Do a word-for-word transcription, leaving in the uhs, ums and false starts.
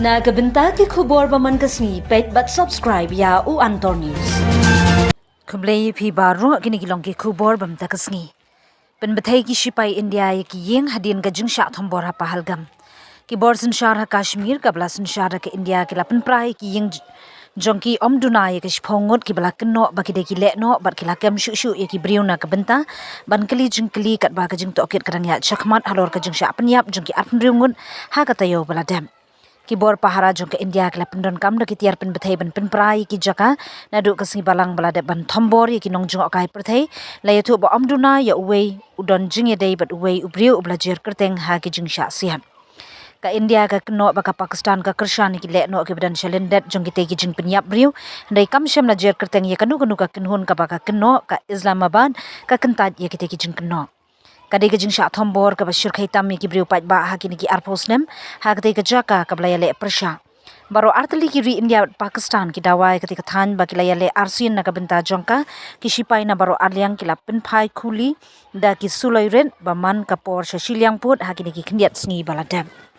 Na ka bynta ki khubor ba man ka sngi, peit bad subscribe ïa u Antor News. Khublei ïa phi baroh, kine ki long ki khubor ba mynta ka sngi. Pynbthei ki shipai India ïa ki ïing hadien ka jingshah thombor ha Pahalgam. Ki bor synshar ha Kashmir kaba la synshar da ka India ki la pynpra ïa ki ïing j-, jong ki ym duna ïa ki shiphew ngut kiba la kynnoh ba ki dei ki lehnoh bad ki la kem shuh shuh ïa ki briew na ka bynta ban kylli jingkylli katba ka jingtohkit ka dang ïaid shakhmat halor ka jingshah pynïap jong ki arphew hynriew ngut ha ka taïew ba la dep. Ki bor pahara jong ka India ki la pyndonkam da ki tiar pynbthei ban pynpra ïa ki jaka naduh ka sngi Balang ba la dep ban thombor ïa ki nongjngohkai pyrthei, la ïathuh ba ym duna ïa uwei u don jingïadei bad uwei u briew uba la jer kyrteng ha ki jingshah siat. Ka India ka kynnoh ba ka Pakistan ka kyrshan ïa ki lehnoh kiba don sha lyndet jong kitei ki jingpynïap briew, hynrei kam shym la jer kyrteng ïa kano kano ka kynhun kaba ka kynnoh ka Islamabad ka kyntait ïa kitei ki jingkynnoh. Ka dei ka jingshah thombor kaba shyrkhei tam ïa ki briew paidbah ha kine ki arphew snem ha katei ka jaka kaba la ïaleh pyrshah. Baroh artylli ki ri India bad Pakistan ki dawa ïa katei ka thaiñ ba ki la ïaleh arsien na ka bynta jong ka, ki shipai na baroh arliang ki la pynphai khuli da ki suloi rit ba man ka por sha shiliang pud ha kine ki khyndiat sngi ba la dep.